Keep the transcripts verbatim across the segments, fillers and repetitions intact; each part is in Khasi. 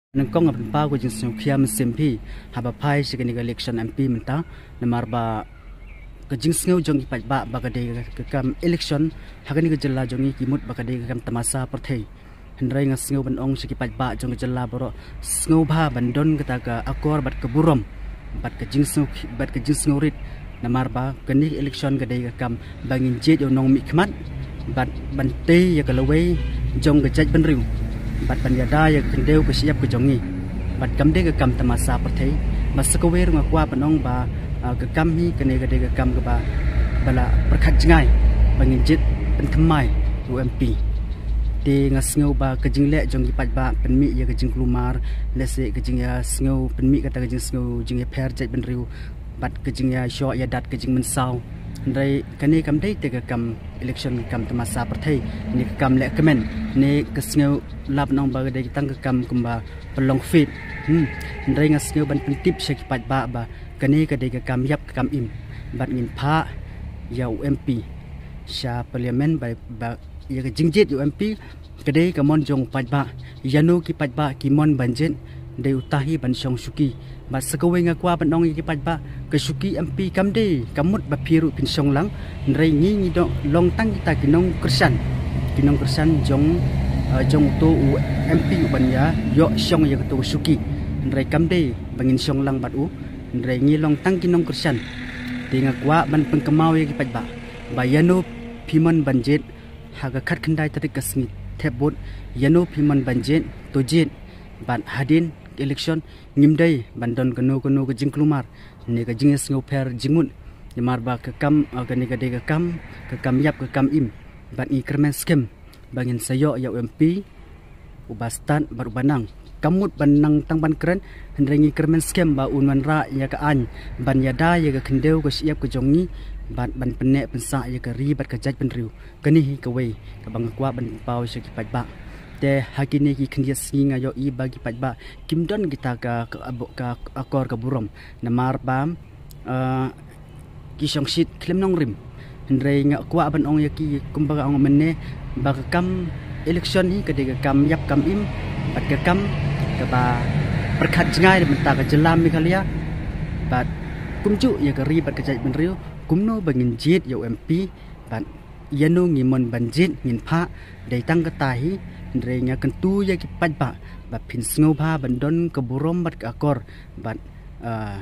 Nyngkong nga pynpaw ka jingsngewkhia mynsiem phi haba phai sha kane ka election M P mynta, namar ba ka jingsngew jong ki paidbah ba ka dei ka kam election ha kane ka jylla jong ngi, ki mut ba ka dei ka kam tamasa pyrthei. Hynrei nga sngew ban ong sha ki paidbah jong ka jylla baroh, sngewbha ban don kata ka akor bad ka burom bad ka jingsngew, bad ka jingsngewrit, namar ba kane ka election ka dei ka kam ba ngin jied ïa u nongmihkhmat bad ban tei ïa ka lawei jong ka jaitbynriew bad ban ïada ïa ka khyndew ka shyiap ka jong ngi. Bad kam dei ka kam tamasa pyrthei. Bad sa kawei ruh nga kwah ban ong ba, ah, ka kam hi kane ka dei ka kam kaba, ba la pyrkhat jngai ba ngin jied pynthymmai u M P. Te nga sngew ba ka jingleh jong ki paidbah pynmih ïa ka jingkulmar, lehse ka jingïasngew, pynmih kata ka jingsngew jingïapher jaitbynriew bad ka jingïashoh ïadat ka jingmynsaw. Hynrei kane kam dei te ka kam election, kam tamasa pyrthei. Ne ka kam leh kmen, ne ka sngew lap nong ba ka dei tang ka kam kumba pynlong fit. Hmm. Hynrei nga sngew ban pyntip sha ki paidbah ba kane ka dei ka kam ïap ka kam im. Bad ngin phah ïa u M P sha parliament ba, ba ïa ka jingjied ïa u M P ka dei ka mon jong u paidbah. Ïano ki paidbah ki mon ban jied, dei uta hi ban shong shuki. Bad sa kawei nga kwah ban ong ïa ki paidbah, ka shuki M P kam dei ka mut ba phi ruh phin shong lang. Hynrei ngi ngi dang long tang kita ki nongkyrshan, ki nongkyrshan jong, eh, jong uto u M P uban ïa ïoh shong ïa kato ka shuki. Hynrei kam dei ba ngin shong lang bad u. Hynrei ngi long tang ki nongkyrshan. Te nga kwah ban pynkynmaw ïa ki paidbah ba ïano phi mon ban jied, ha ka khatkhyndai tarik ka sngi thep vote, ïano phi mon ban jied, to jied. Bad hadien election ngim dei ban don kano kano ka jingkulmar ne ka jingïasngewpher jingmut. Namar ba ka kam, ah, kane ka dei ka kam, ka kam ïap ka kam im. Bad ngi kyrmen skhem ba ngin sa ïoh ïa u M P uba stad bad uba nang. Kam mut ban nang tang ban kren, hynrei ngi kyrmen skhem ba un wanrah ïa ka aiñ ban ïada ïa ka khyndew ka shyiap ka jong ngi bad ban pynneh pynsah ïa ka ri bad ka jaitbynriew. Kane hi kawei kaba nga kwah ban paw sha ki paidbah. Te ha kine ki khyndiat sngi nga ïohi ba ki paidbah kim don kita ka, ka, ka akor ka burom. Namar ba, eh, ki shongshit khlem nongrim. Hynrei nga kwah ban ong ïa ki kumba ka ong mynne ba ka kam election hi ka dei ka kam ïap kam im bad ka kam kaba pyrkhat jngai na bynta ka jylla Meghalaya bad kumjuh ïa ka ri bad ka jaitbynriew. Kumno ba ngin jied ïa u M P bad ïano ngi mon ban jied, ngin phah, dei tang kata hi. Hynrei nga kyntu ïa ki paidbah ba phin sngewbha ban don ka burom bad ka akor bad, ah,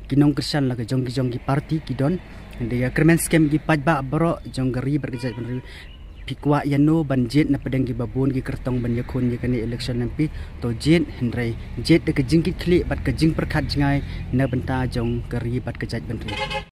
ki nongkyrshan la ka jong ki jong ki party ki don. Hynrei nga kyrmen skhem ki paidbah baroh jong ka ri bad ka jaitbynriew, phi kwah ïano ban jied na pdeng kiba bun ki kyrtong ban ïakhun ïa kane election M P, to jied. Hynrei jied da ka jingkitkhlieh bad ka jingpyrkhat jngai na bynta jong ka ri bad ka jaitbynriew.